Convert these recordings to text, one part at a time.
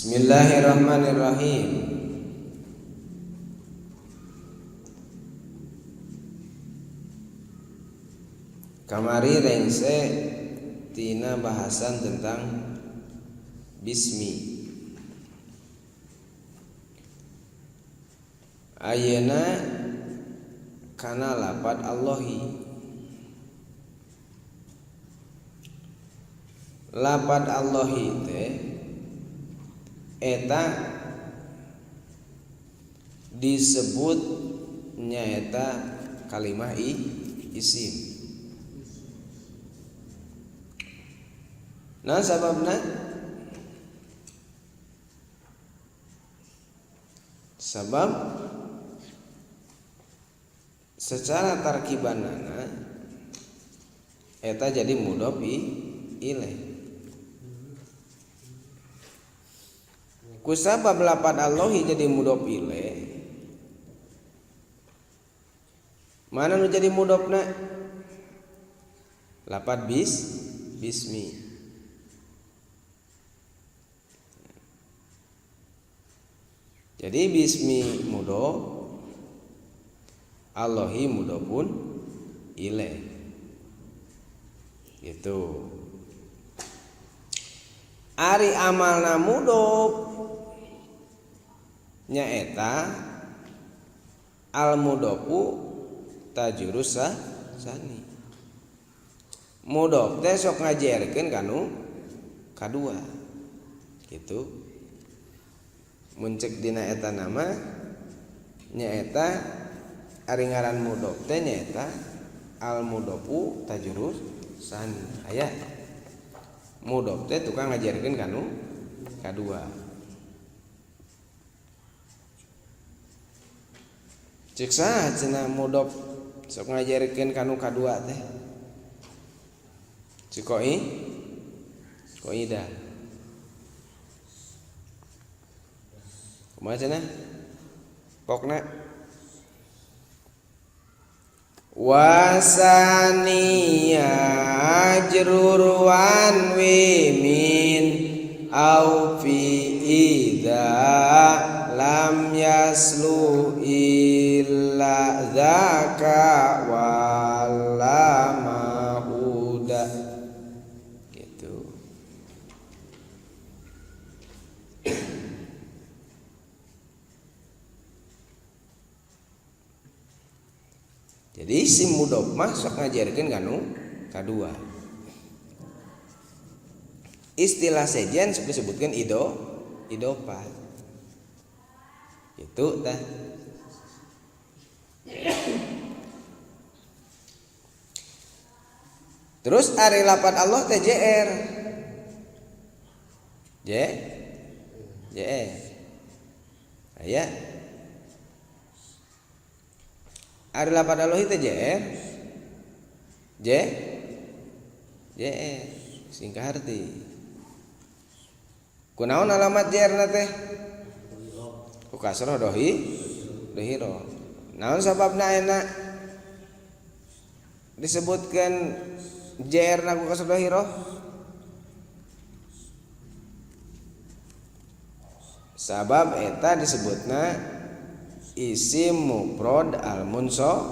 Bismillahirrahmanirrahim. Kamari rengse tina bahasan tentang bismi. Ayeuna kana lapad Allahi. Lapad Allahi teh eta disebut nyaeta kalimah isim. Nah sababna? Sabab secara tarkibanana eta jadi mudhof ilaih. Kusabab lapad Allahi jadi mudhof ilaih. Mana nu jadi mudhofna? Lapad bismi. Jadi bismi mudhof, Allahi mudhofun ilaih. Gitu. Ari amalna mudhof nyaeta al mudhofu tajurus sani. Mudhof teh sok ngajerkeun kanu kadua. Gitu. Mun cek dina eta nama nyaeta ari ngaran mudhof teh nyaeta al mudhofu tajurus sani. Aya mudhof teh tukang ngajarkeun kanu kadua. Cek saha cenah mudhof sok ngajarkeun kanu kadua teh? Cek kaidah. Kumaha cenah? Pokna wasaniya ajrurwan wimin au fi idza lam yaslu illa dzaka wala mahuda. Gitu. Jadi si mudhof mah sok ngajarkeun kanu kadua. Istilah sejen sok disebutkeun idofah. Itu tah. Terus ari lapad Allah teh JR. J JR. Aya. Ari lapad Allah teh JR. J JR singkat arti. Kunaon alamat JR na teh? Ku kasroh dohiro. Naon sababna enak disebutkan JR na ku kasroh dohiro? Sabab eta disebutna isim mufrad al-munsori.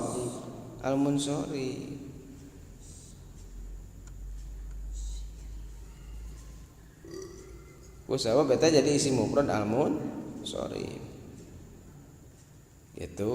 Ku sabab eta jadi isim mufrad al-munsori. Gitu.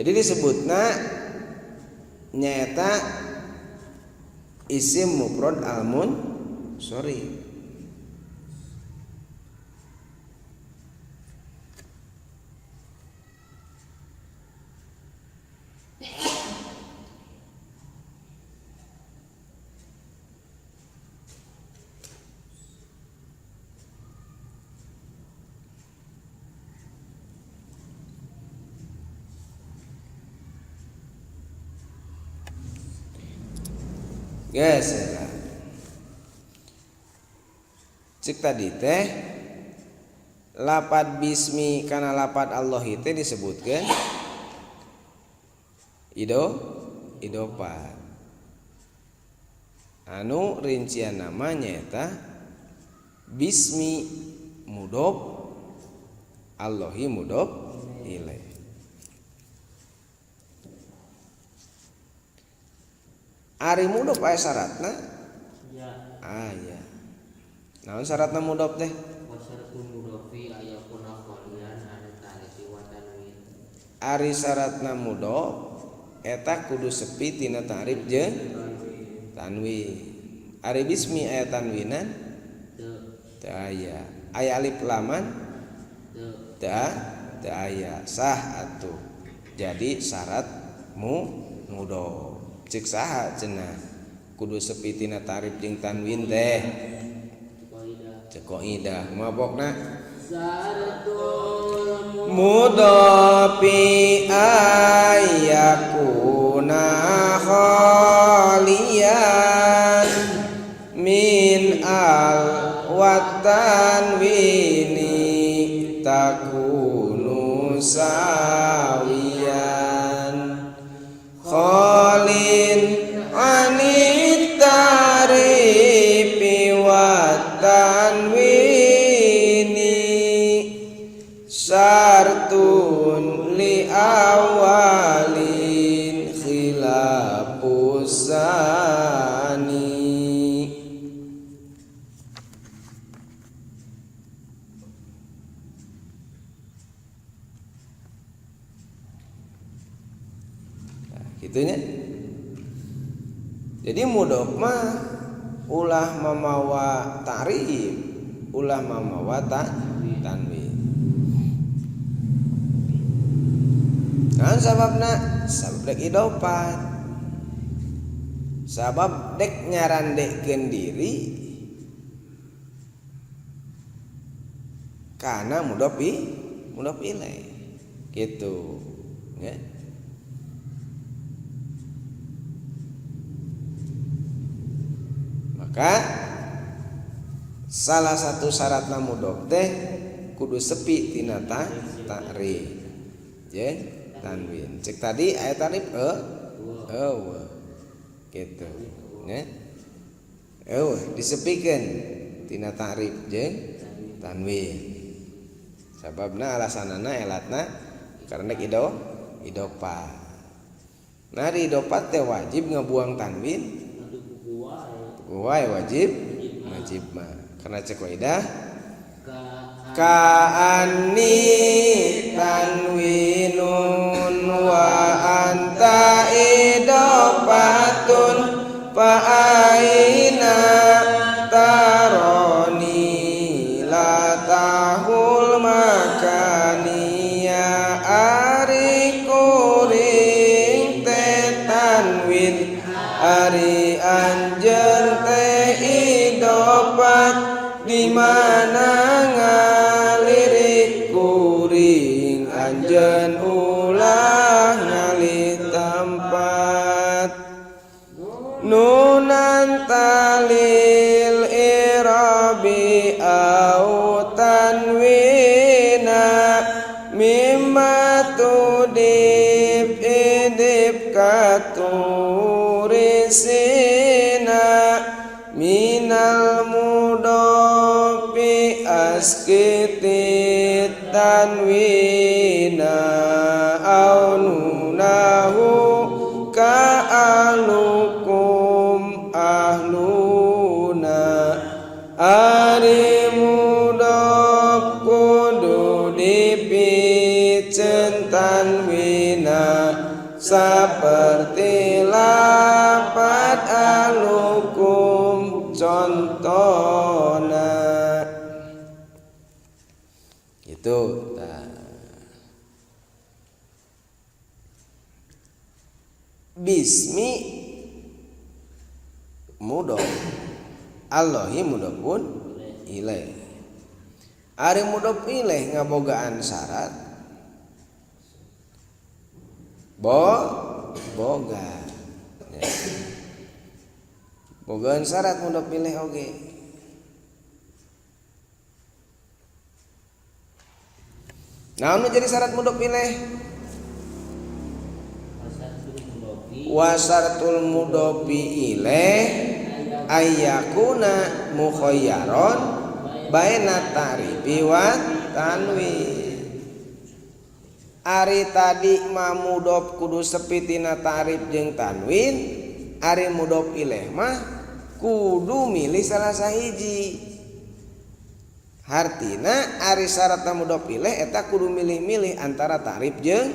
Jadi disebutna nyaeta isim mufrad al-munsori. Geus lah. Cek tadi teh lapad bismi kana lapad Allah itu disebutkan idopat. Anu rincian namanya eta bismi mudhof Allahi mudhof ilaih. Ari mudhof aya syaratna? Ya. Aya. Naon syaratna mudhof teh? Ari syaratna mudhof eta kudu sepi tina ta'rif jeung tanwin. Ari bismi aya tanwinan? Teu aya. Aya alif laman? Teu aya. Sah atuh. Jadi syarat mudhof. Cek saha cenah kudu sepi tina ta'rif jeung tanwin teh? Cek kaidah. Kumaha pokna? Mudhofi ayakuna khalian min al watanwini takunu sawiyan khalin anit tarifi watanwini syartun li awalin khilafus sani. Nah, gitunya. Jadi mudhof mah ulah mamawa ta'rif, ulah mamawa tanwin. Nah, sababna sabab dek idopat, sabab dek nyarandekkeun diri kana mudhof ilaih gitu ya. Maka salah satu syaratna mudhof teh kudu sepi tina ta'rif jeung tanwin. Cek tadi ayat tarif eueuh gitu nya. Eueuh disepikeun tina ta'rif jeung tanwin. Sababna alasanana elatna karena idopa. Nah di idopat teh wajib ngabuang tanwin. Wae wajib wajib mah. Karena cek kaidah ka'anni tanwinun wa anta idofatun fa aina taroni la tahul makaniya ari kuring teh tanwin ari anjeun teh idofat di mana ngalirik kuring anjeun ulah ngalih tempat nunan talil irabi au tanwina mimma tudib idib katurisina minal mudofi askiti tanwina au nunahu ka'alukum ahluna ari mudhof kudu dipicen tanwina seperti lapat alukum contona itu. Bismi mudhof Allahi mudhofun ilaih. Ari mudhof ilaih ngabogaan syarat boga ya. Bogaan syarat mudhof ilaih oge. Naon nu jadi syarat mudhof ilaih? Wa syaratul mudhofi ilaih ayyakuna mukhayyaron baina ta'rifi wa tanwin. Ari tadi ma mudhof kudu sepi tina ta'rif jeung tanwin, ari mudhof ilaih mah kudu milih salah sahiji. Hartina ari syarat mudhof ilaih eta kudu milih-milih antara ta'rif jeung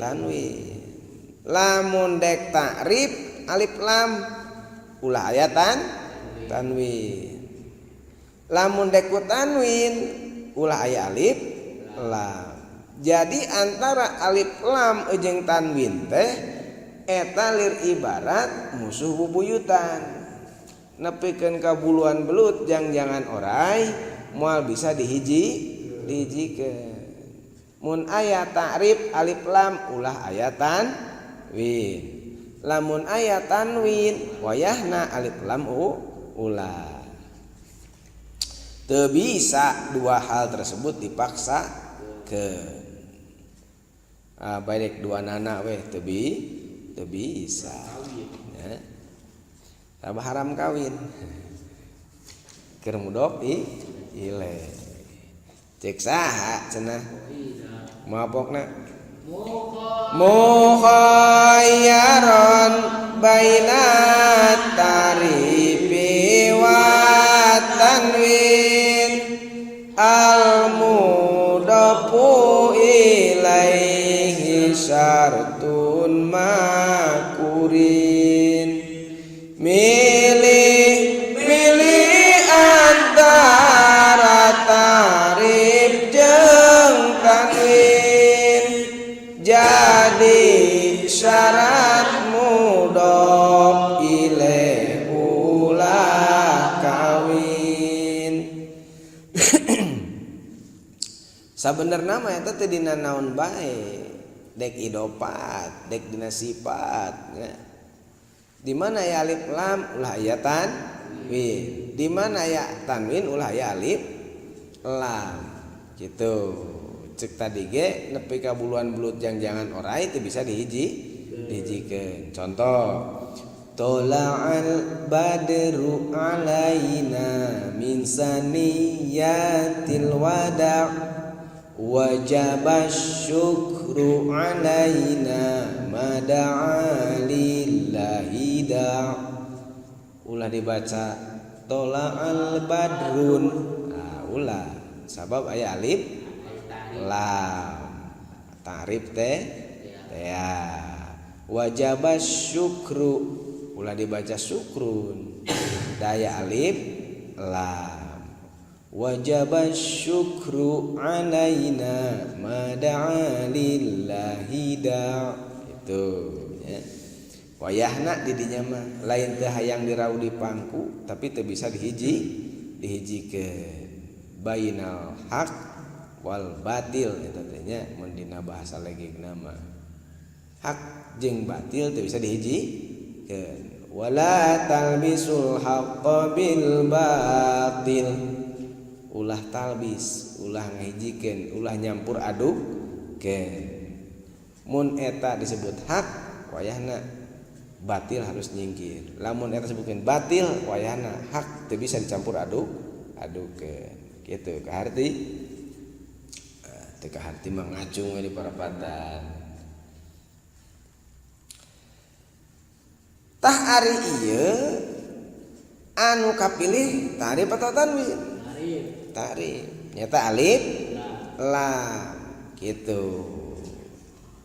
tanwin. Lamun dek ta'rif alif lam ulah aya tanwin. Lamun dek ku tanwin ulah aya alif lam. Jadi antara alif lam jeung tanwin teh eta lir ibarat musuh bubuyutan. Nepikeun ka buluan belut jang-jangan orai moal bisa dihijikeun. Mun aya ta'rif alif lam ulah aya tanwin. Lamun aya tanwin wayahna alif lam ulah. Teu bisa dua hal tersebut dipaksa ke balik dua nana weh teu bisa ya. Tambah haram kawin keur mudhof ilaih. Cek saha cenah mabokna mukhayyaron baina tarifi wa tanwin al mudhafu ilaihi syartun makurin. Milih milih antara tarif jeung tanwin jadi syarat mudhof ilaih ulah kawin. Sabenerna mah eta teh dina naon bae, dek idofat, dek dina sifat ya. Di mana ya alif lam ulah aya tanwin, di mana ya tanwin ulah aya alif lam gitu. Cek tadi ge nepi ka buluan belut jang-jangan orai teu bisa dihijikeun. Contoh tola'al badru alaina min saniyatil wada' wajaba syukru alaina ma da'a lillahi da'. Ulah dibaca tola'al badrun, nah, ulah sabab aya alif lam ta'rif teh ya. Wajaba syukru ulah dibaca syukrun daya alif lam. Wajaba syukru alaina ma da'a lillahi da' itu ya. Wayahna di dinya mah lain teh hayang dirau di pangku tapi teu bisa dihijikeun. Bainal haq wal batil eta teh nya mun dina bahasa legegna mah. Hak jeung batil teu bisa dihijikeun. Wala talbisul haqqa bil batil. Ulah talbis, ulah ngahijikeun, ulah nyampur adukkeun. Mun eta disebut hak, wayahna batil harus nyingkir. Lamun eta disebutkeun batil, wayahna hak teu bisa dicampur adukkeun. Kitu kaharti. Teu kaharti mah ngacung we di parapatan. Tah ari ieu anu kapilih ta'rif atau tanwin? Ta'rif. Nyata alif lam gitu.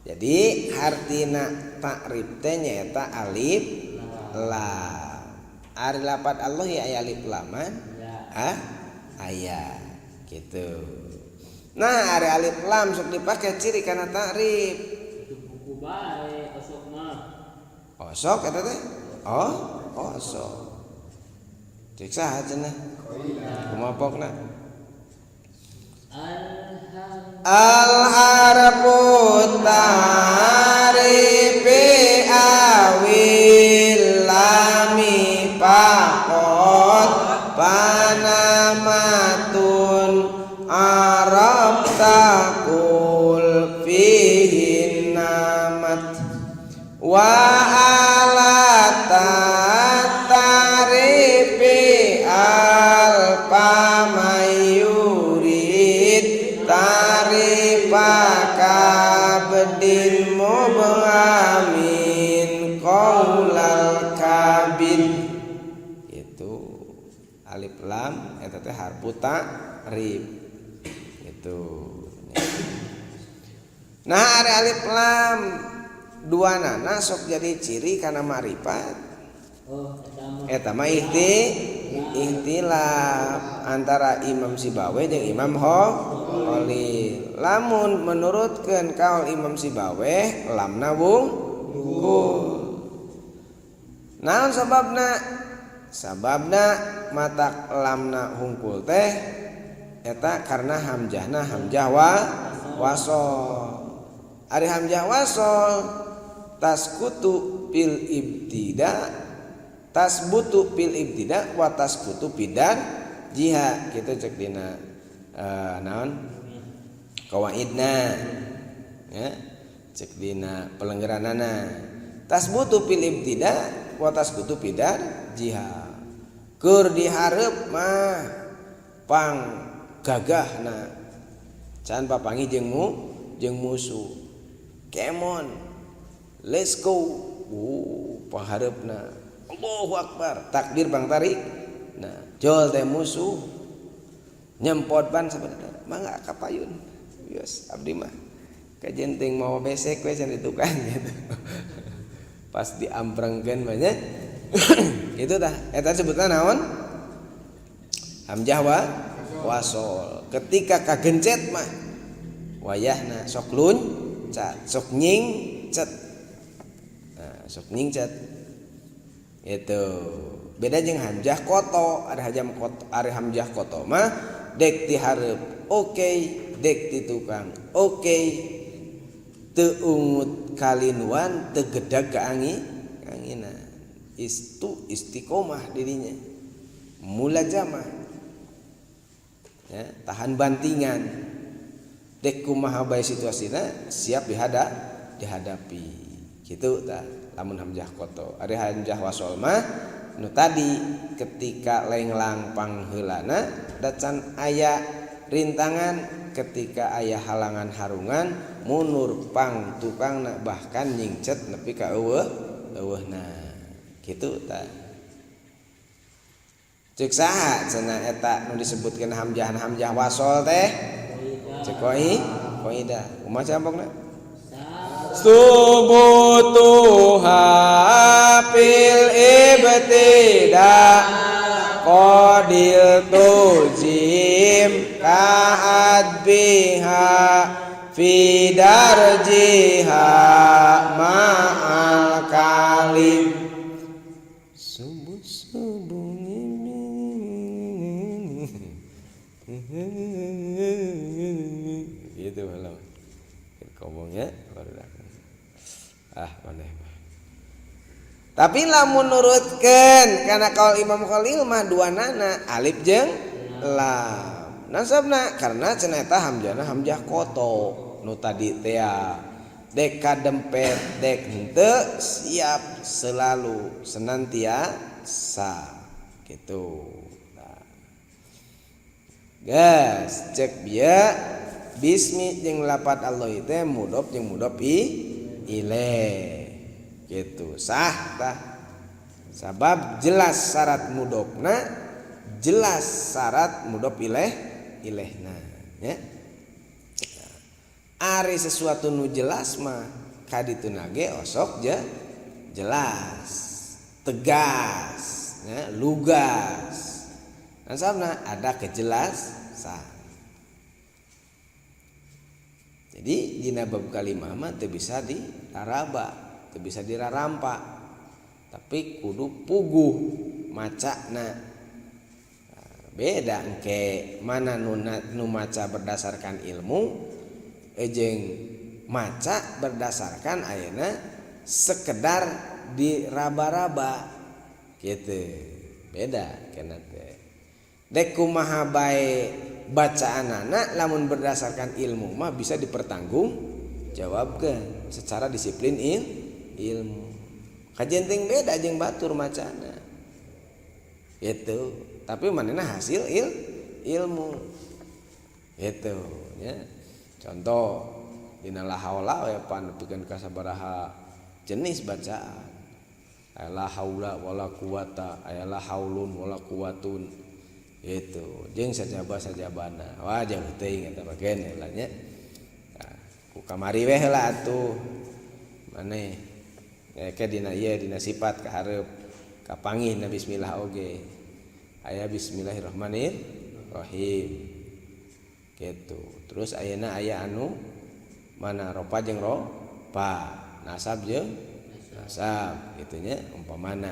Jadi hartina ta'rif teh nyaeta alif lam. Ari lapat Allah ya aya alif laman? Ah, aya gitu. Nah, ari alif lam sok dipake ciri kana ta'rif. Itu buku bae osok mah. Osok eta teh? Oh, osok. Cek saha cenah? Kumaha pokna? Al harfu ta'rifi awil lami fa wal kabid itu alif lam eta teh harfu ta'rif itu. Nah, ari alif lam dua nana sok jadi ciri karena ma'rifat. Oh, eta mah. Eta mah ikhtilaf antara Imam Sibawaih jeung Imam Khalil. Lamun menurutkeun kaul Imam Sibawaih lamna wungkul. Naon sababna? Sababna matak lamna hungkul teh eta karena hamzahna hamzah wasol. Ari hamzah wasol tasqutu fil ibtida, tasbutu fil ibtida wa tasqutu fidan jiha kitu cek dina naon kawaidna ya, cek dina pelenggeranana tasbutu fil ibtida wa tasqutu fidan jiha. Keur dihareup mah pang gagahna can papanggih jeung jeung musuh, kemon let's go, panghareupna Allahu Akbar, takbir bang tarik. Nah, jol teh musuh nyempot ban sebenarnya mangga kapayun. Wios abdi mah kajenting mau besek we cenah ditukang gitu. Pas diamprengkeun mah nya. Itu tah eta sebutna naon? Hamzah wasol. Ketika kagencet mah wayahna sok luncat, sok nyingcet. Nah, sok nyingcet. Itu beda jeung hamzah qoto. Ada hamzah qoto, ari hamzah qoto mah dek ti hareup oke, dek ti tukang oke, teu ungut kalinuan, teu gedag ka angina. Istu istiqomah dirinya, mulazamah ya, tahan bantingan, dek kumaha bae situasina siap dihadapi gitu tah. Lamun hamzah qoto. Ari hamzah wasol mah nu tadi ketika lenglang pangheulana dacan aya rintangan, ketika aya halangan harungan mundur pang tukangna bahkan nyingcet nepi ka eueuh eueuhna kitu tah. Cek saha cenah eta nu disebutkeun hamzah hamzah wasol teh? Cek kaidah. Kumaha campokna? Subutuha fil ibtida qadil tuzim kahad biha fi darjiha ma'al kalim. Subuh subuh gitu malam ngomongnya baru ah maneh mah. Tapi lamun nurutkeun kana kaul Imam Khalil mah dua nana alif jeung lam. Nasabna karena cenah eta hamzahna hamzah qoto nu tadi teh dek kadempet dek henteu siap selalu senantiasa gitu. Nah. Gas cek bieu bismi jeung lapat Allah teh mudhof jeung mudhof ilaih gitu sah tah. Sabab jelas syarat mudhofna, jelas syarat mudhof ilaih ilaihna ya. Ari sesuatu nu jelas mah kadituna ge osok jelas, tegas ya, lugas. Nah, sabna ada kejelasan. Jadi dina bab kalimah mah teu bisa diraraba, teu bisa dirarampa, tapi kudu puguh macana. Nah, beda engke mana nu maca berdasarkan ilmu jeung maca berdasarkan ayeuna sekedar diraba-raba gitu. Beda kana teh. Dek kumaha bae bacaanana lamun berdasarkan ilmu mah bisa dipertanggung jawabkeun secara disiplin ilmu. Kajenting beda jeung batur macana. Gitu. Tapi manehna hasil ilmu. Gitu nya. Contoh dina la haula we pan nepikeun ka sabaraha jenis bacaan. Aya la haula wala quwata, aya la haulun wala quwatun. Gitu. Jeung sajaba-sajabana. Wah jauh teuing eta mah keneh lah nya. Tah, ku kamari we heula atuh. Maneh ke dina ieu dina sifat ka hareup kapanggih na bismillah oge. Aya bismillahirrahmanirrahim. Gitu. Terus ayeuna aya anu mana ropa jeung ropa, nasab jeung nasab gitu nya umpamana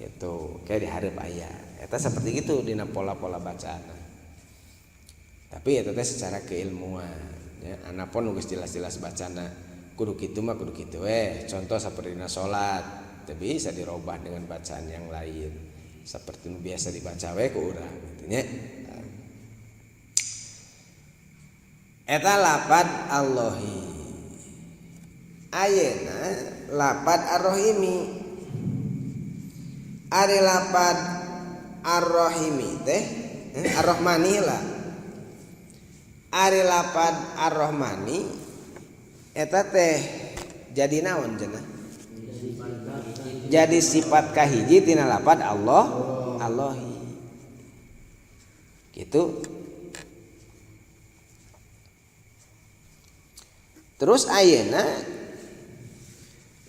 gitu. Kayak dihareup aya. Eta seperti gitu dina pola-pola bacaan. Tapi eta teh secara keilmuan nya, anapun nu geus jelas-jelas bacana kudu kitu mah kudu kitu we. Contoh saperti dina salat teu bisa dirobah dengan bacaan yang lain. Seperti nu biasa dibaca we ku urang gitu nya. Eta lapad Allahi. Ayeuna lapad Ar-Rahimi. Ari lapad Ar-Rahimi teh Ar-Rahmani lah. Ari lapad Ar-Rahmani eta teh jadi naon cenah? Jadi sifat kahiji tina lapad Allah Allahi. Gitu. Terus ayeuna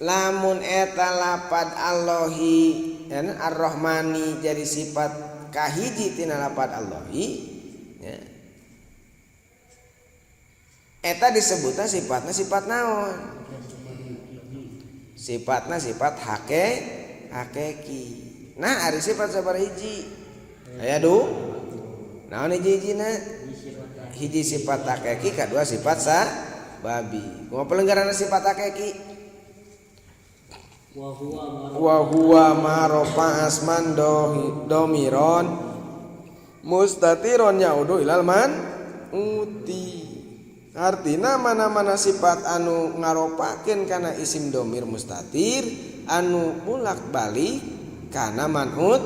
lamun eta lapad Allahi Ar-Rahmani jadi sifat kahiji tina lapad Allahi ya. Eta disebutna sifatna sifat naon? Sifatna sifat hakeki. Nah ari sifat sabaraha hiji? Aya du? Naon hiji-hijina? Hiji sifat hakeki, kadua sifat sababi. Kumaha pelenggaranna sifat hakeki? Wa huwa ma rafa asman domiron mustatiron yaudu ilal man uti. Artina mana-mana sifat anu ngaropakeun kana isim domir mustatir anu bolak-balik kana man'ut.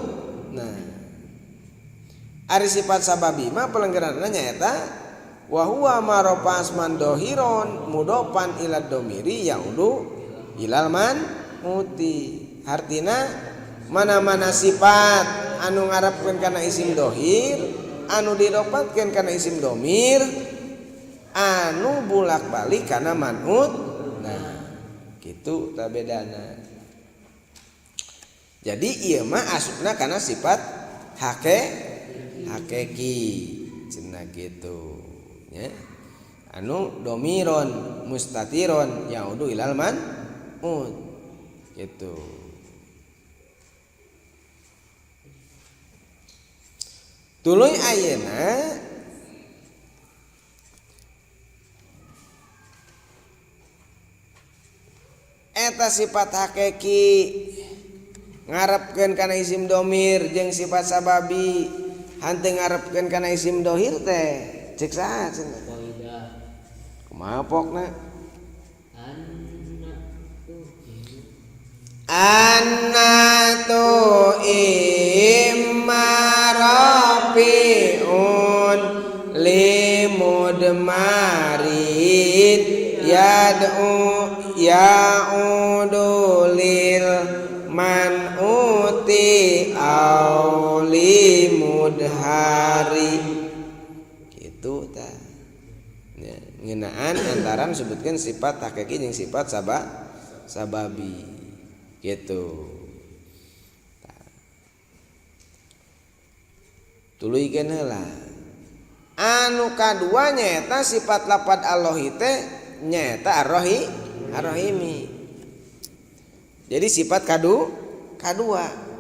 Nah, ari sifat sababi mah pelenggaranna nyaeta wa huwa ma rafa asman dohiron mudofan ila domiri yaudu ilal man uti. Artina mana-mana sifat anu ngarepkeun kana isim dohir anu didopatkeun kana isim domir anu bolak-balik kana man'ut. Nah, kitu ta bedana. Jadi ieu mah asupna kana sifat hakeki cenah kitu nya. Anu domiron mustatiron yaudu ilal man'ut gitu. Tuluy ayeuna eta sifat hakeki ngarepkeun kana isim domir jeung sifat sababi hanteu ngarepkeun kana isim dohir teh ceuk saha cenah? Kumaha pokna? Annatu imma rafi'un limudmarin yad'u ya'udu lil man'uti aw limudhari. Gitu tah. Ya, ngeunaan antara sebutkeun sifat hakiki jeung sifat sababi. Gitu. Tuluykeun heula. Anu kadua nyaeta sifat lapad Allahi teh nyaeta Ar-Rahimi. Jadi sifat kadua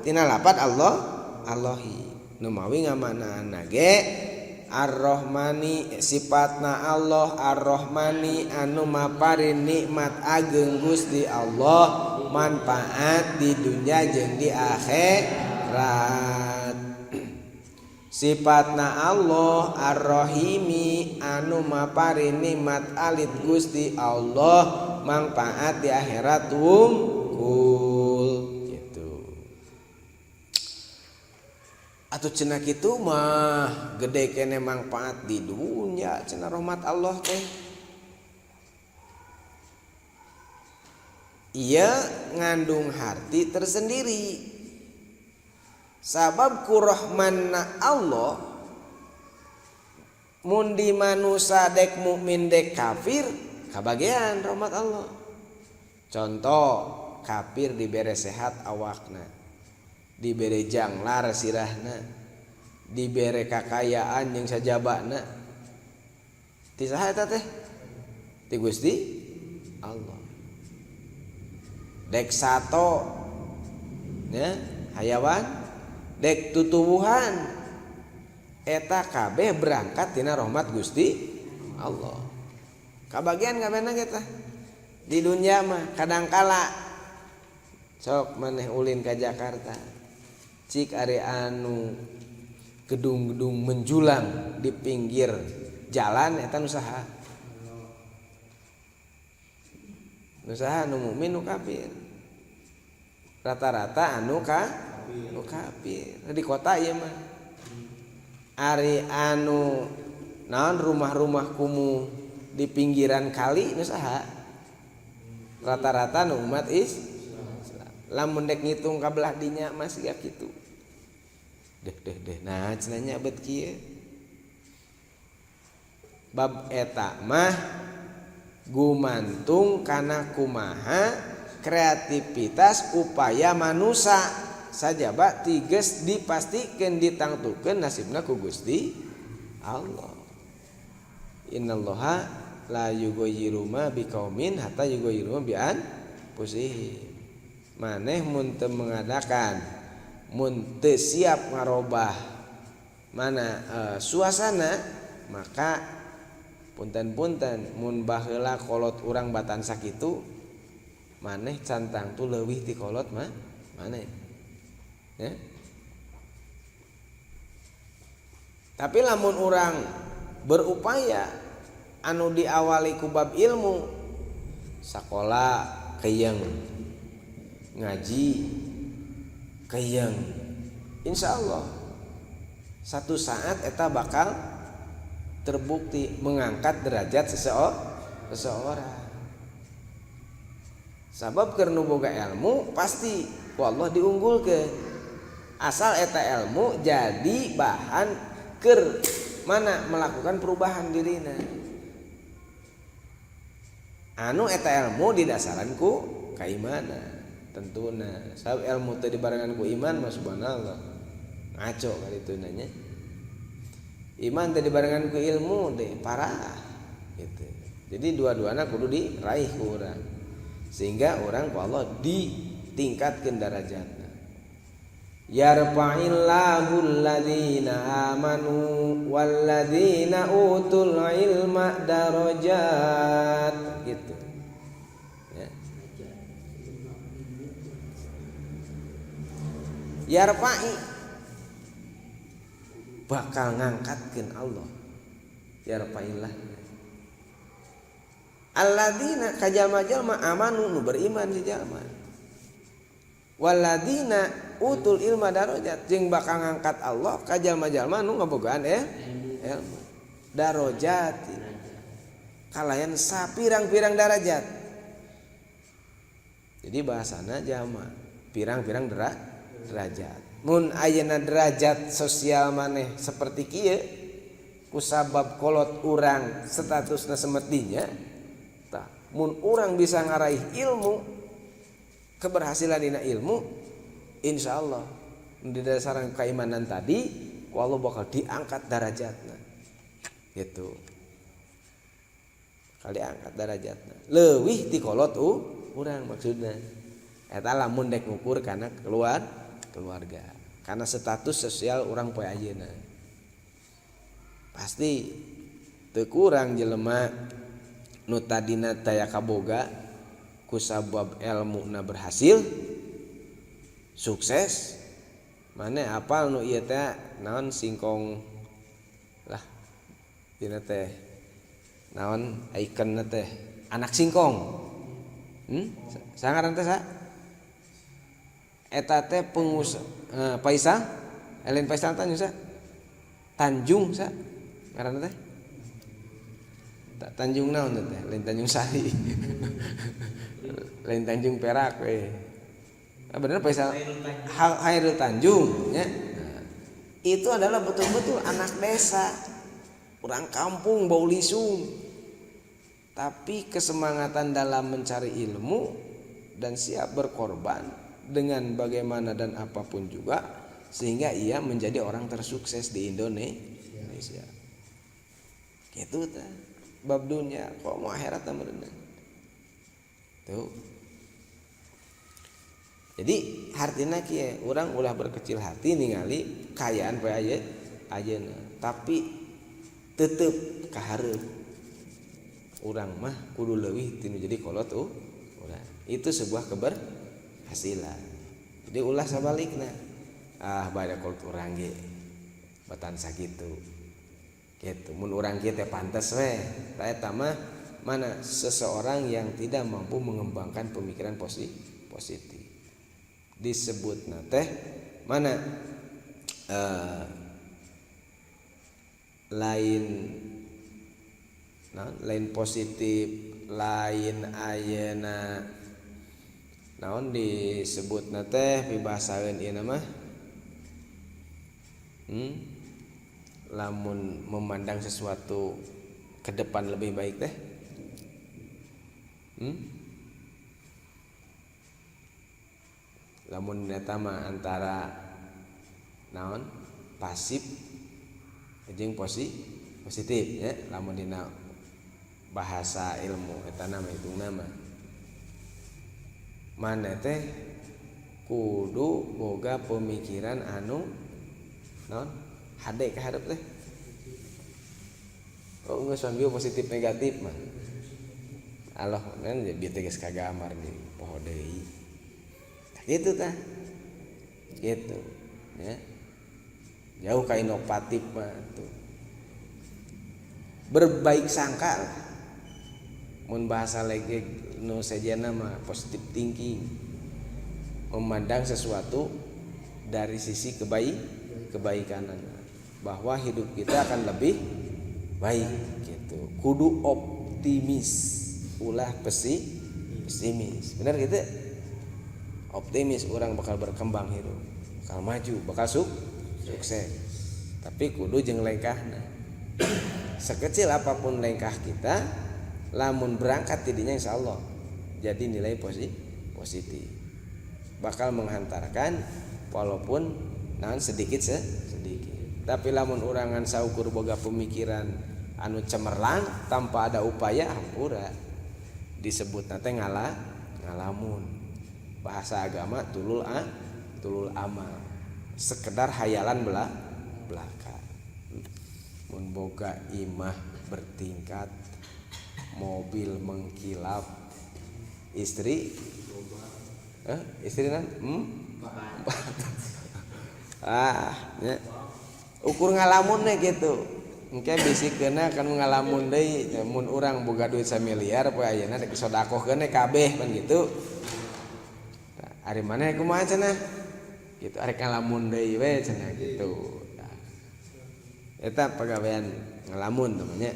tina lapad Allah Allahi. Nu mawi ngamanaanna ge Ar-Rahmani sifatna Allah Ar-Rahmani anu maparin nikmat ageung Gusti Allah manfaat di dunia jeung di akhirat. Sifatna Allah Ar-Rahimi anu maparin nikmat alit Gusti Allah manfaat di akhirat wungkul gitu. Atuh cenah kitu mah gede kene manfaat di dunia cenah rahmat Allah teh. Ieu ngandung harti tersendiri. Sabab ku rahmanna Allah mun di manusa dek mukmin dek kafir kabagian rahmat Allah. Contoh kafir dibere sehat awakna, dibere janglar sirahna, dibere kakayaan jeung sajabana. Ti saha eta teh? Ti Gusti Allah. Dek sato nya hayawan, dek tutuwuhan, eta kabeh berangkat tina rahmat Gusti Allah. Kabagian kabehna kita di dunia mah kadangkala sok maneh ulin ka Jakarta cik ari anu gedung-gedung menjulang di pinggir jalan eta nu saha? Nu saha nu mukmin nu kafir? Rata-rata anu ka nu kafir di kota ieu mah. Ari anu naon rumah-rumah kumuh di pinggiran kali nu saha? Rata-rata nu umat Islam. Lamun dek ngitung ka belah dinya mah siga kitu. Deh deh deh nah cenah nya bet kieu. Bab eta mah gumantung kana kumaha kreativitas upaya manusa sajaba tiges dipastikeun ditangtukeun nasibna ku Gusti Allah. Innallaha la yughayyiru ma biqaumin hatta yughayyiru ma bi anfusihim. Maneh mun teu mengadakan, mun teu siap ngarobah mana suasana, maka punten-punten mun baheula kolot urang batan sakitu maneh cantang tu leuwih ti kolot mah maneh. Ya. Tapi lamun urang berupaya anu diawali ku bab ilmu, sakola keyeng, ngaji keyeng, insyaallah satu saat eta bakal terbukti mengangkat derajat seseorang. Sabab keur nu boga ilmu pasti ku Allah diunggulkeun. Asal eta ilmu jadi bahan keur mana melakukan perubahan dirina. Anu eta ilmu didasaran ku kaimanan tentuna. Sabab ilmu teu dibarengan ku iman mah subhanallah ngaco kali itu nanya. Iman teu dibarengan ku ilmu deh parah gitu. Jadi dua-duana kudu diraih ku urang sehingga orang ku Allah ditingkatkeun darajatna. Yarfa'illahu alladzina amanu walladzina utul ilma darajat gitu. Ya. Yarfa'i bakal ngangkatkeun Allah. Yarfa'illah alladzina kajalma-jalma amanu nu beriman si jalma. Walladzina utul ilma darajat jeung bakal ngangkat Allah ka jalma-jalma nu ngabogaan ilmu. Darajat kalayan sapirang-pirang darajat. Jadi bahasana jalma pirang-pirang derajat. Mun ayeuna derajat sosial maneh seperti kieu kusabab kolot urang statusna semetinya, tah mun urang bisa ngaraih ilmu, keberhasilan dina ilmu, insyaallah di dasaran keimanan tadi ku Allah bakal diangkat darajatna. Gitu. Bakal diangkat darajatna. Leuwih ti kolot urang maksudna. Eta lamun dek ngukur kana keluarga, karena status sosial urang poe ayeuna. Pasti teu kurang jelema nu tadina taya kaboga kusabab elmuna berhasil sukses. Mana apal nu ieu teh naon singkong lah dina teh naon ikon teh anak singkong. Sangaran teh sa eta teh pengusaha Faisal, Ellen Faisal Tanjung sa Tanjung sa ngaranna teh Tanjung naon teh lain Tanjung Sari. Lain Tanjung Perak we. Nah, bener Faisal Hairul Tanjung ya. Nah, itu adalah betul-betul anak desa, orang kampung bau lisung. Tapi kesemangatan dalam mencari ilmu dan siap berkorban dengan bagaimana dan apapun juga sehingga ia menjadi orang tersukses di Indonesia. Gitu tah. Bab dunia kok mau akhirat meureunna. Tuh. Jadi hartina kieu urang ulah berkecil hati ningali kaayaan poe ayeuna, tapi tetep kahareup. Urang mah kudu leuwih tinu jadi kolot urang. Itu sebuah keberhasilan. Jadi ulah sabalikna. Ah bade kolot urang ge batan sakitu. Gitu. Mun urang kieu teh pantes we. Tah eta mah mana seseorang yang tidak mampu mengembangkan pemikiran positif. Disebutna teh mana lain nah, lain positif, lain ayeuna naon disebutna teh pibahasaeun ieu mah lamun memandang sesuatu ke depan lebih baik teh lamun eta mah antara naon pasif jeung positif ya, lamun dina bahasa ilmu eta nama hitungna mah maneh teh kudu boga pemikiran anu naon hade ka hareup teh. Oh geus wan positif negatif mah Allah kan bieu teh geus kagambar di poho deui. Gitu tah. Gitu ya. Jauh ka inovatif mah tuh. Berbaik sangka lah. Mun bahasa lege nu sejenna mah positive thinking. Memandang sesuatu dari sisi kebaikan, bahwa hidup kita akan lebih baik gitu. Kudu optimis, ulah pesimis. Benar gitu? Optimis orang bakal berkembang hidup, bakal maju, bakal sukses. Tapi kudu jeung lengkahna. Sekecil apapun lengkah kita, lamun berangkat tidinya insyaallah jadi nilai positif. Bakal menghantarkan walaupun naon sedikit sedikit. Tapi lamun urangan saukur boga pemikiran anu cemerlang tanpa ada upaya hampura disebutna teh ngalamun. Bahasa agama tulul amal, sekedar hayalan belaka. Mun boga imah bertingkat, mobil mengkilap, istri istri nan ah ya. Ukur ngalamun gitu. Engke bisi keuna kan ngalamun deui mun urang boga duit 1 miliar poe ayeuna rek sodakohkeun kabeh pan gitu. Ari maneh kumaha cenah? Gitu arek ngalamun deui we cenah gitu. Nah, eta pagawean ngalamun namanya.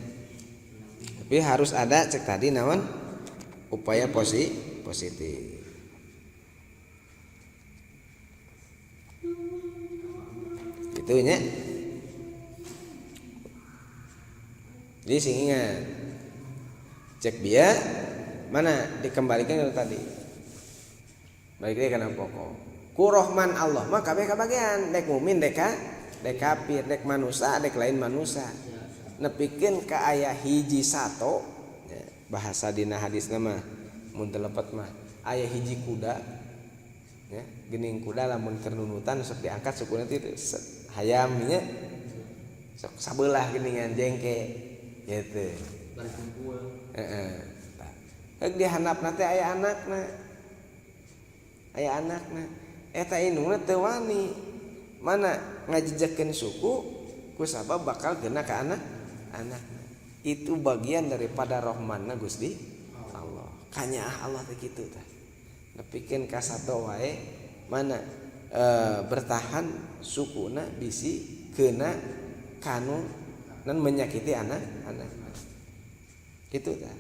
Tapi harus ada cek tadi naon? Upaya positif. Gitu nya. Jadi sing ingat. Cek bieu mana dikembalikan dari tadi. Balik deui kana pokok. Ku Rahman Allah mah kabeh kabagian, dek mukmin dek kafir, dek manusa, dek lain manusa. Nepikeun ka aya hiji sato, ya, bahasa dina hadisna mah mun teu lepet mah aya hiji kuda ya, geuning kuda lamun keur nunutan sok diangkat sukuna teh hayam nya. Sok sabelah geuningan jengke gitu. Bari kumpul. Heeh. Tah. Heug dihandapna teh aya anakna. Aya anakna eta indungna teu wani mana ngajejekeun suku ku sabab bakal kena ka anak anakna. Itu bagian daripada rahmanna Gusti Allah. Kanyaah Allah teh kitu tah. Nepikeun ka sato wae mana bertahan sukuna bisi kena kanu nan menyakiti anak anak. Kitu tah.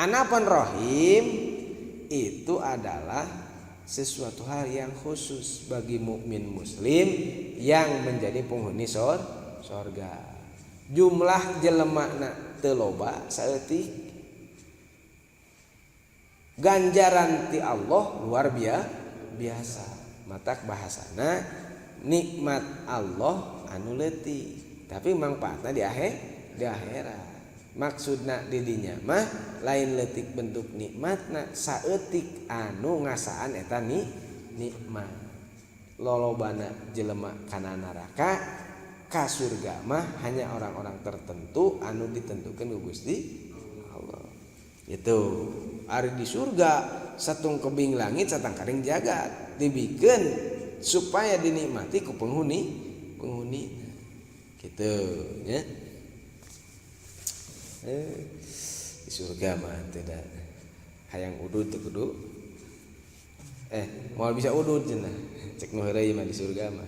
Anapun rohim Itu adalah sesuatu hal yang khusus bagi mukmin muslim yang menjadi penghuni sorga. Jumlah jelemana teu loba, saeutik, ganjaran ti Allah luar biasa. Matak bahasana nikmat Allah anu leutik, tapi manfaatna di akhirat. Maksudna didinya mah lain leutik bentuk nikmatna, saeutik anu ngasaan eta nih nikmat. Lolobana jelema kana neraka, ka surga mah hanya orang-orang tertentu anu ditentukan ku Gusti Allah. Itu ari di surga satungkebing langit satangkaring jagat dibikin supaya dinikmati ku penghuni penghuni gitu ya. Di surga mah tidak hayang udud teu kudu, moal bisa udud cenah. Cek nu heureuy mah, di surga mah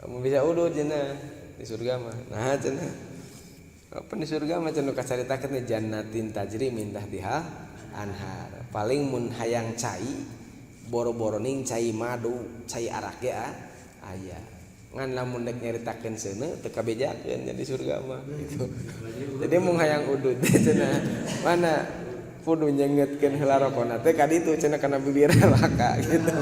moal bisa udud cenah di surga mah. Nah, cenah apa di surga mah cenah kacaritakeun jannatin tajri min tahtiha anhar. Paling mun hayang cai, boro-boro ning cai madu, cai arak ge aya. Ngan lamun dek nyaritakeun seuneu teu kabejakeun di surga mah gitu. Jadi mun hayang udud cenah mana kudu nyengetkeun heula rokona teh ka ditu cenah, kana bibir neraka gitu.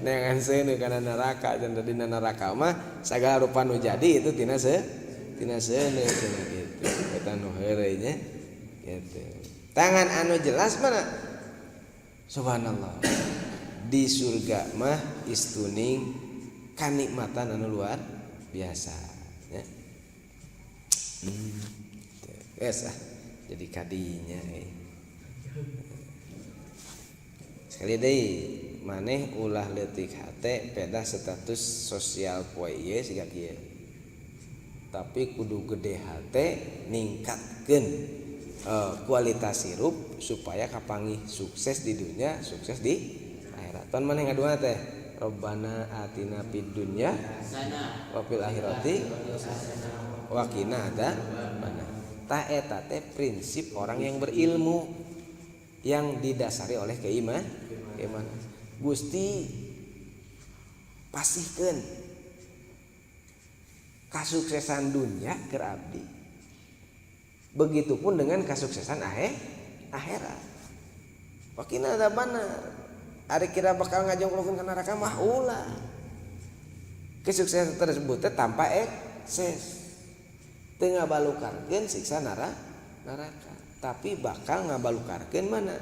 Neangan seuneu kana neraka cenah. Dina neraka mah sagala rupa nu jadi itu tina seuneu cenah gitu. Eta nu heureuy nya gitu. Tangan anu jelas mana, subhanallah, di surga mah istuning kanikmatan anu luar biasa ya. Yes, ah. Jadi kadinya Sekali deui, maneh ulah leutik hate pedah status sosial poe ieu siga kieu, tapi kudu gede hate ningkatkeun kualitas hirup supaya kapanggih sukses di dunia, sukses di akhirat. Ton maneh ngadua teh Robbana atina fid dunya wa fil akhirati wa qina adzabannar. Tah, eta teh prinsip orang yang berilmu yang didasari oleh keimanan. Gusti, pasihkeun kasuksesan dunia ke abdi. Begitupun dengan kasuksesan akhirat. Wa qina adzabannar. Ari kira bakal ngajongklokkeun ka neraka mah ulah. Kesuksesan tersebut teh tanpa ekses. Teu ngabalukarkeun siksa neraka, tapi bakal ngabalukarkeun mana?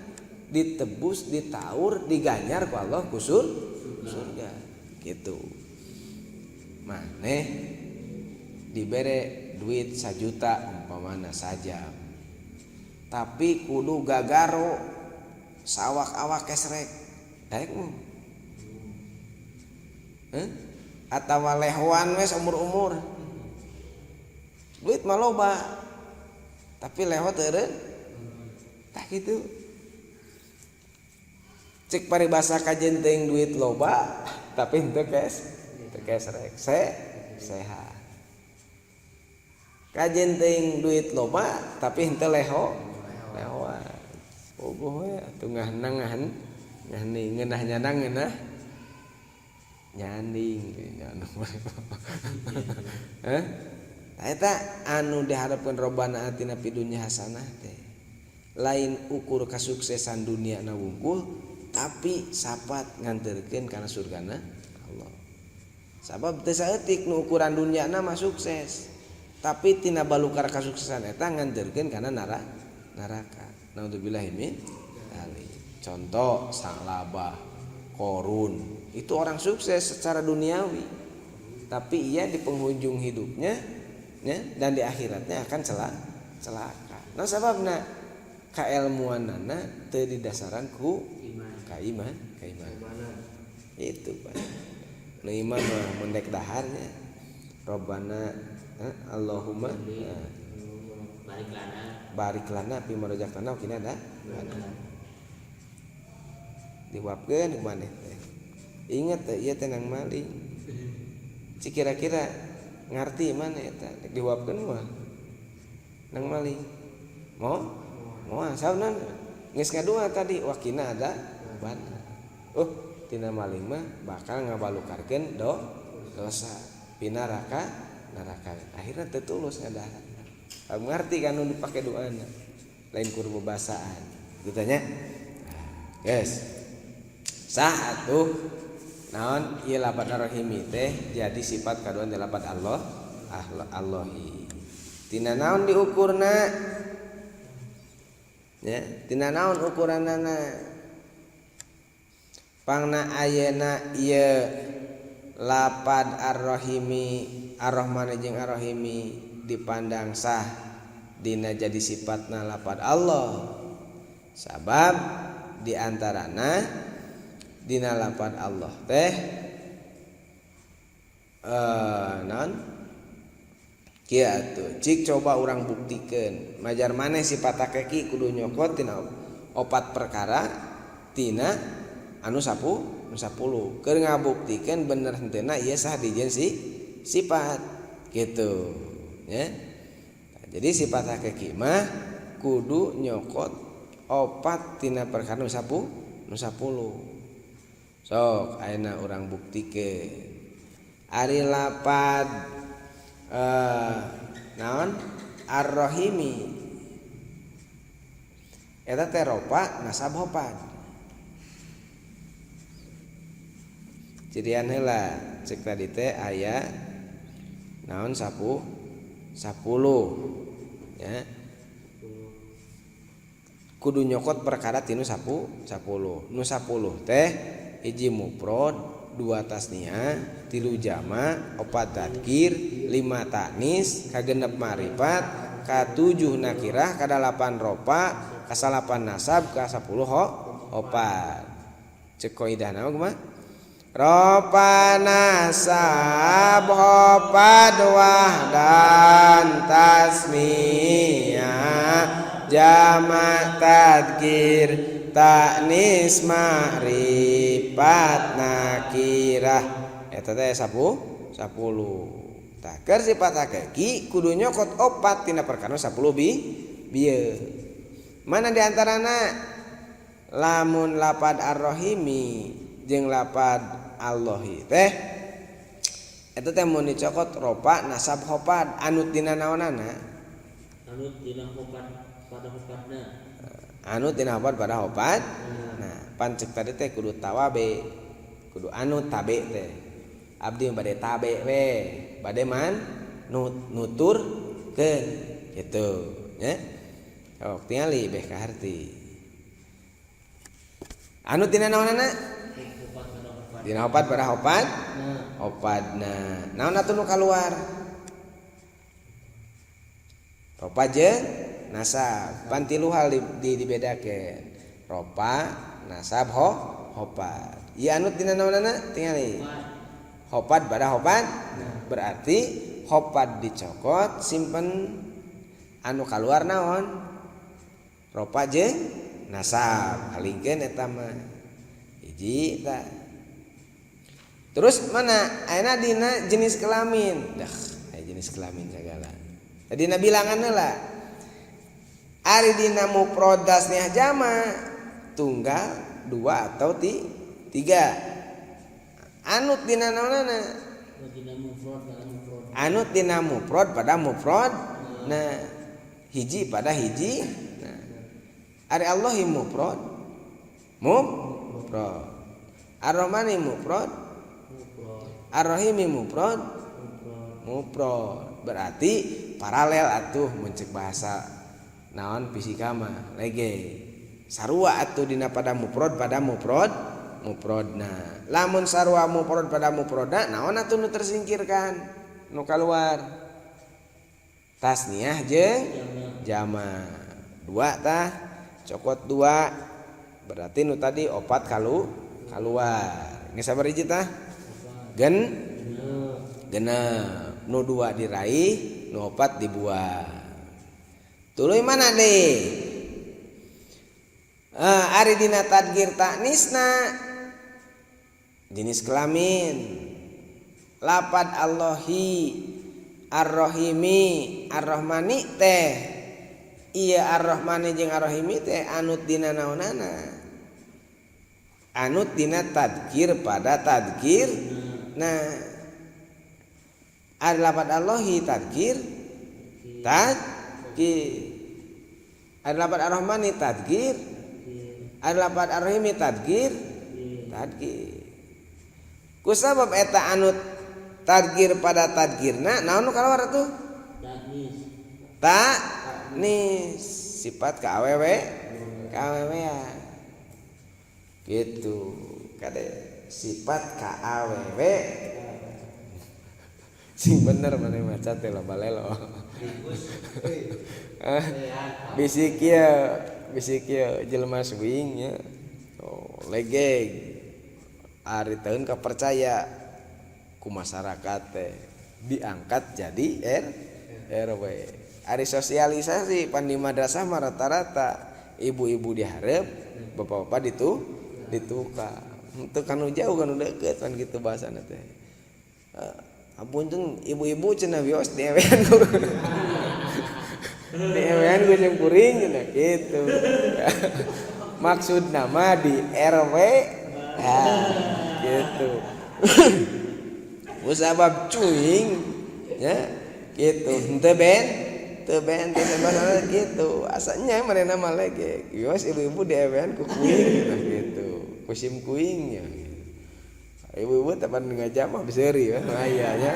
Ditebus, ditaur, diganjar ku Allah ku surga. Gitu. Maneh dibere duit 1 juta umpamana saja. Tapi kudu gagaro sawak-awak kesrek. Daek mu? Eh? Atawa lehoan we umur-umur. Duit mah loba. Tapi leho teu. Tah, kitu. Cek paribasa kajen teuing duit loba tapi henteu teu kesrek sehat. Kajen teuing duit loba tapi henteu lehoan. Puguh we atuh, ngahnang ngahning, ngeunah nyandang, ngeunah nyanding. Eh? Eta anu diharapkan Robbana atina fid dunya hasanah teh lain ukur kasuksesan dunia na wungkul, tapi sapat nganterkeun kana surgana Allah. Sabab teu saeutik nu ukuran dunia na mah sukses, tapi tina balukar kasuksesan eta nganterkeun kana neraka. Naudzubillah min dzalik. Contoh Sa'labah, Korun, itu orang sukses secara duniawi, tapi ia di penghujung hidupnya ya, dan di akhiratnya akan celaka. Nah, sababna kailmuanana teu didasaran ku kaiman kaiman itu, Pak. Nu iman mah mun dek daharnya Robbana, eh, Allahumma, eh, barik lana. Barik lana fima razaqtana wa qina dihuapkeun ku maneh teh. Inget teh, ieu teh nang maling. Cik kira-kira ngarti mana eta dek dihuapkeun mah nang maling? Mau mau sauna Geus ngadua tadi waqina ada bana. Oh, tina maling mah bakal ngabalukarkeun dosa pinaraka neraka. Akhirnya teu tulus ngadahar. Ngerti kan nu dipake doana. Lain kur bebasaan. Gitu nya. Guys. Sah atuh naon ieu lapad Ar-Rahimi teh jadi sifat kadua di lapad Allah Allahi. Tina naon diukurna? Ya, tina naon ukuranana? Pangna ayeuna ieu lapad Ar-Rahimi Ar-Rahman jeung Ar-Rahimi dipandang sah dina jadi sifatna lapad Allah. Sabab di antarana dina lapad Allah teh naon kieu atuh cik coba urang buktikeun majar maneh sifat hakiki kudu nyokot tina opat perkara tina anu 10 keur ngabuktikeun bener henteuna ieu sah dijieun sifat gitu ya. Nah, jadi sifat hakiki mah kudu nyokot opat tina perkara nu 10. Sok ayeuna urang buktikeun ari lapad naon Ar-Rahimi eta teh ropa nasab hopad. Cirian heula cek tadi teh aya naon 10 ya. Kudu nyokot perkara tinu 10. Nu 10 teh hiji mufrad, 2 tasniah, 3 jama, 4 tadkir, 5 taknis, kagenep ma'rifat, ka-7 nakirah, ka-8 ropa, ka-9 nasab, ka-10 opat. Cek kaidahna mah kumaha? Ropa nasab hopad wahdan tasniah jama tadkir taknis ma'rifat nakirah eta teh 10. Tah keur sifat hakiki kudu nyokot opat tina perkara 10 bieu. Mana di antarana lamun lapad Ar-Rahimi jeung lapad Allahi teh eta teh mun dicokot ropa nasab hopad anut dina naonana? Anut dina hopad pada hopadna. Anut dina hopad pada hopad. Nah, pan cek tadi teh kudu tawabe, kudu anut tabe teh. Abdi bade tabe we, bade man nuturkeun gitu nya. Sok tingali beh kaharti. Anut dina naonana? Dina hopad pada hopad. Hopadna. Naon atuh nu kaluar? Ropa jeung nasab. Pan tilu hal dibedakeun. Ropa, nasab, hopad. Ieu anut dina naonana? Tingali. Hopad pada hopad. Nah, berarti hopad dicokot simpen anu kaluar naon? Ropa jeung nasab. Halingkeun eta mah. Hiji tah. Terus mana? Ayeuna dina jenis kelamin. Dah, aya jenis kelamin sagala. Dina bilangan heula. Ari dina mufrad tasniah jama tunggal, 2 atau 3. Anut dina naonana? Anut dina mufrad pada mufrad. Nah, hiji pada hiji. Nah, ari Allahi mufrad. Mufrad. Ar-Rahmani mufrad. Ar-Rahimi mufrad. Mufrad. Berarti paralel atuh mun cek bahasa naon fisika mah lege. Sarua atuh dina pada mufrad pada mufrad mufradna. Lamun sarua mufrad pada mufradna naon atuh nu tersingkirkan nu kaluar? Tasniah jeung jama. 2 tah cokot 2 berarti nu tadi 4 kaluar. Geus sabar hiji tah? Genep. Nu 2 diraih, nu 4 dibuang. Tuluy mana deh? Ari dina tadgir taknisna jenis kelamin. Lapad Allahi, Ar-Rahimi, Ar-Rahmani teh Ieu Ar-Rahmani jeung Ar-Rahimi teh anut dina naonana? Anut dina tadkir pada tadkir. Nah, ada lapat Allahi tadkir tadkir. Ada lapat Ar-Rahmani tadkir. Ada lapat Ar-Rahimi tadkir tadkir. Kusabab eta anut tadkir pada tadkirna naon nu kaluar atuh? Taknis sifat ka awewe ka awewean gitu kade sifat ka awewe sing bener maneh maca teh loba lelo bisi kieu bisi kieu jelema swing nya oh legeg ari taeun kapercaya ku masyarakat teh diangkat jadi RW. Ari sosialisasi pan di madrasah mah rata-rata ibu-ibu dihareup, bapak-bapak ditukang. Henteu kanu jauh kanu deukeut pan kitu bahasana teh. Apunten ibu-ibu cenah wios diewean ku. Diewean ku jeung kuring cenah kitu. Maksudna mah di RW ah, gitu. Kusabab cuing nya gitu henteu ben teu benten bahasana gitu asanya manehna mah lege wios ibu-ibu diewean ku kuing gitu ku sim kuing nya. Ibu-ibu teh pan ngajamah beuseri we nu aya nya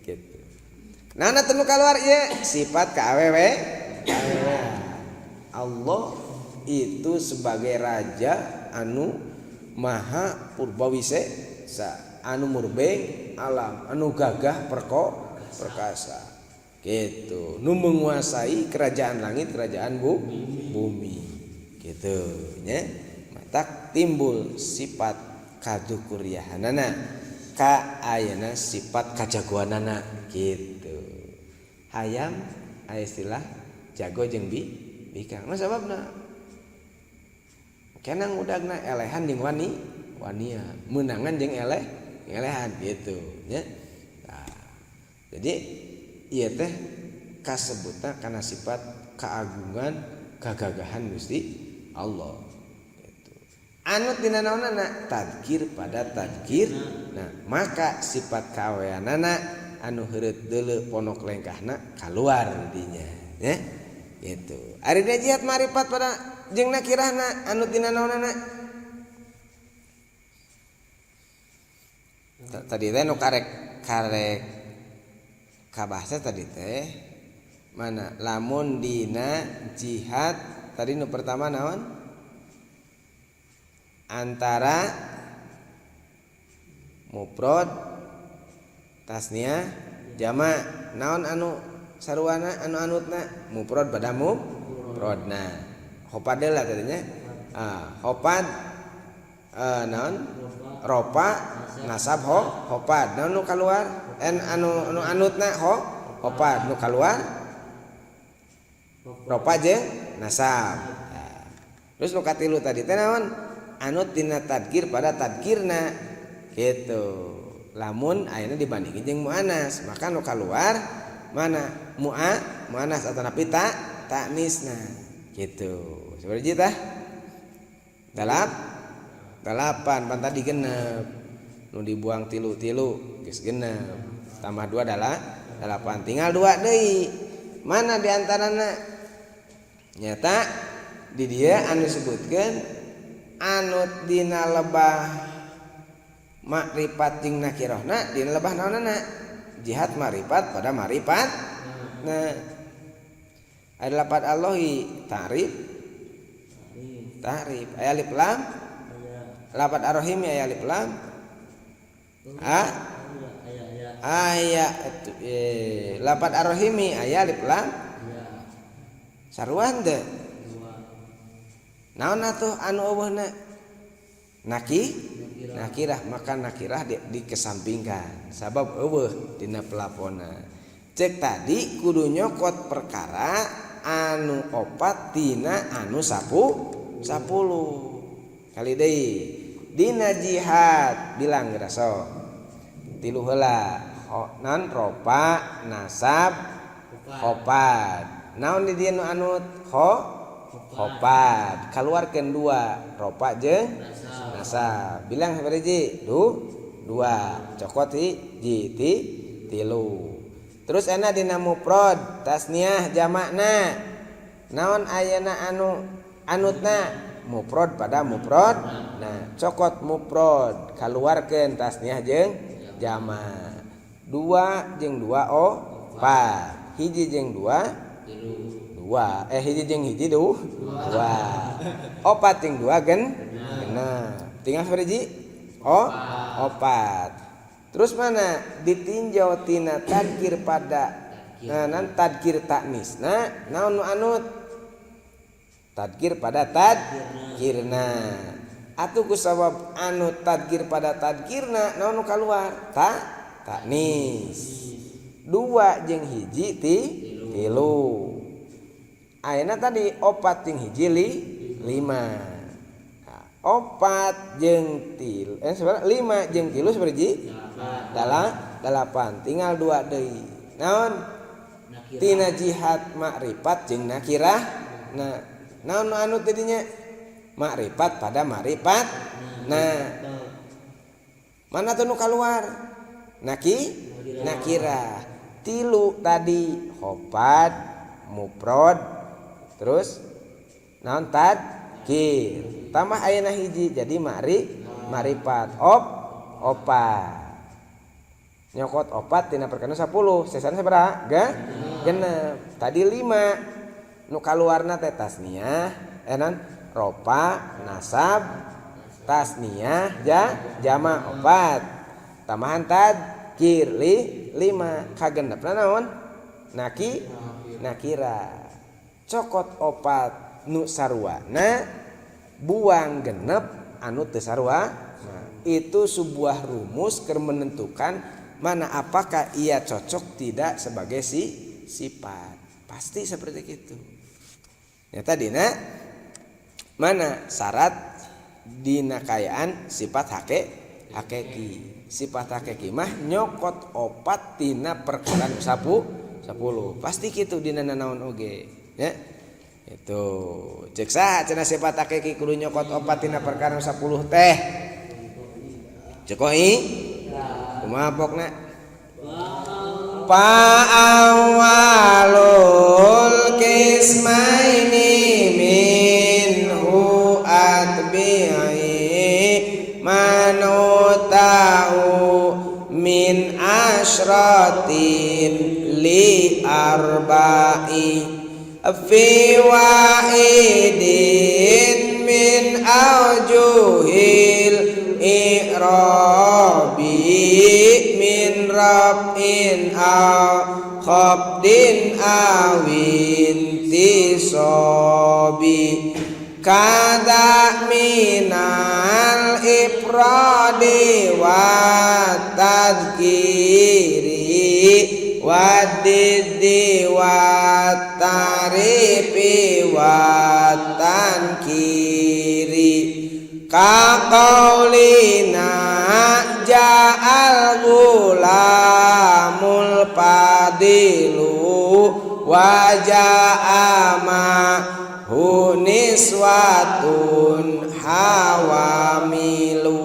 gitu. Nah, teu nu kaluar ieu sifat ka awewe Allah itu sebagai raja anu maha purbawise anu murbeng alam anu gagah perkasa gitu nu menguasai kerajaan langit kerajaan bumi gitu nya. Matak timbul sifat kadukuriahanana ka ayana sifat kajagoanana gitu. Hayam aya istilah jago jeung bikang. Nah sababna kenang udagna elehan jeung wania meunangan jeung elehan gitu nya. Nah, jadi ieu teh kasebutna kana sifat keagungan kagagahan Gusti Allah gitu. Anut dina naonana tadkir pada tadkir. Nah maka sifat kaweanana anu heureut deuleu ponok lengkahna kaluar dinya nya gitu. Ari dina jihad marifat pada jeung nakirahna anut dina naonana tadi teh nu karek kabahasa tadi teh mana lamun dina jihad tadi nu pertama naon antara mufrad tasniah jama naon anu saruana anu anutna mufrad pada mufradna hopad lah tadinya hopad naon ropa nasab hopad naon nu kaluar en anu anutna hopad nu kaluar ropa jeung nasab. Nah, terus nu katilu tadi teh naon anut dina tadkir pada tadkirna gitu. Lamun ayeuna dibandingin jeung muannas maka nu kaluar mana muannas atanapi taknisna gitu. Sabaraha tah? Dalapan pan tadi genep nu dibuang tilu-tilu geus genep tambah 2 adalah 8 tinggal 2 deui. Mana di antarana nyata di dia anu sebutkeun anut dina lebah makrifat jeung nakirahna dina lebah naonana jihad marifat pada marifat. Nah ada lapat Allahi ta'rif ta'rif aya alif lam lapat ar-rahim aya alif lam a aya lapat ar-rahimi aya alif lam saruan teu naon atuh anu eueuhna nakirah maka nakirah dikesampingkan sabab eueuh dina pelapona. Cek tadi kudu nyokot perkara anu opat dina anu 10 kali deui dina jihad bilang geura sok tilu heula non ropa nasab hopad. Naon di dieu nu anut? Khofad. Kaluarkeun dua, rofa jeung nasab. Bilang sabaraha hiji? Dua. Cokot hiji tilu. Terus enak dina mufrad tasniah jamakna. Naon ayeuna anu anutna? Mufrad pada mufrad. Nah, cokot mufrad kaluarkeun tasniah jeung jamak. 2 jeung 2 opat. Hiji jeung 2 2. Hiji jeung hiji 2. Opat jeung 2 genep. Tinggal sabaraha hiji? Opat. Terus mana ditinjau tina tadkir pada nah, tadkir taknisna naon nu anut? Tadkir pada tadkirna. Atuh ku sabab anu tadkir pada tadkirna naon nu kaluar? Taknis. 2 jeung hiji tilu. Ayeuna tadi opat jeung hiji 5. Nah, opat jeung tilu 5 jeung tilu sabaraha hiji? 8. Tinggal 2 deui. Naon? Tina jihad makrifat jeung nakirah. Nah, naon nu anu tadinya? Makrifat pada makrifat. Nah, mana tuh nu kaluar? Nakirah. Tilu tadi khofad, mufrad, terus naon tadkir. Tambah ayeuna hiji jadi makrifat. Opat. Nyokot opat tina perkara 10, sesana sabaraha? Genep. Tadi 5. Nu kaluarna teh tasniah, nan rofa, nasab, tasniah, jama opat. Tambahan tadkir 5 kagenepna naon? Nakira. Cokot opat nu saruana, buang genep anu teu sarua. Nah, itu sebuah rumus keur menentukan mana apakah ia cocok tidak sebagai sifat. Pasti seperti itu. Ya tadi mana syarat dina kayaan sifat hakiki. Sifat hakiki mah nyokot opat tina perkara 10. Pasti kitu dina nanaon oge, ya. Itu cek saha cenah sifat hakiki kudu nyokot opat tina perkara 10 teh. Cek koi kumaha pokna? Fa'awalul kismaini minhu atbi'i manutahu min asratin li arba'i fi wahidin min aujuhil i'rabi min raf'in aw khafdin awin tisobi kada minal ifradi wa tadkiri wa diddi wa tarifi wa tankiri ka qaulina ja'al gulamul fadilu wa ja'a ma huniswatun hawamilu.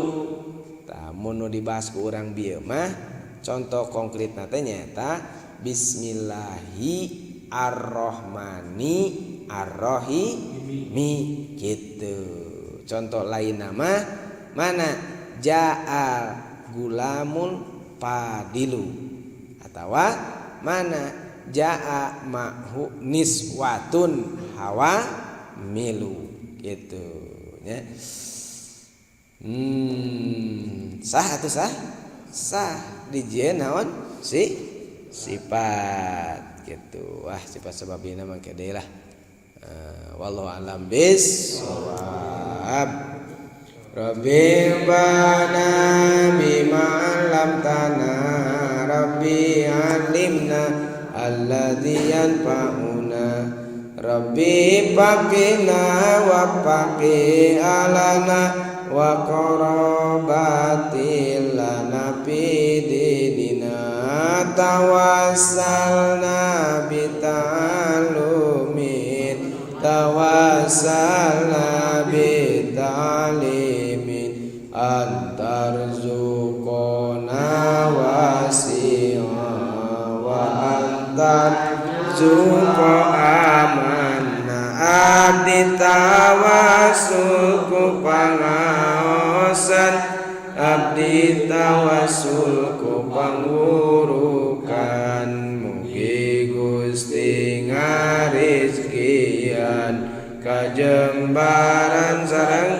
Tah mun nu dibahas ku urang bieu mah contoh konkretna teh nyaeta bismillahi arrohmani arrohimi gitu. Contoh lain nama mana ja'al gulamul fadilu atawa mana ja'a ma'hu niswatun hawa milu gitu ya. Sah atau sah? Sah dijieun naon? Sifat gitu. Wah, sifat sababina mah deui lah. Wallahu a'lam bissawab. Rabbi bana bima 'allamtana Rabbi 'allimna alladzi yanfa'una Rabbi faqina wa faqi alana wa qarabatil lana fi dinina tawassalna bi ta'allu Tawassalna bi ta'limin an tarzuqona wasi'a wa an tarzuqa amanna. Abdi tawasul ku pangaosan, abdi tawasul ku pangwurukan, mugi Gusti ngarizkian kajembaran sareng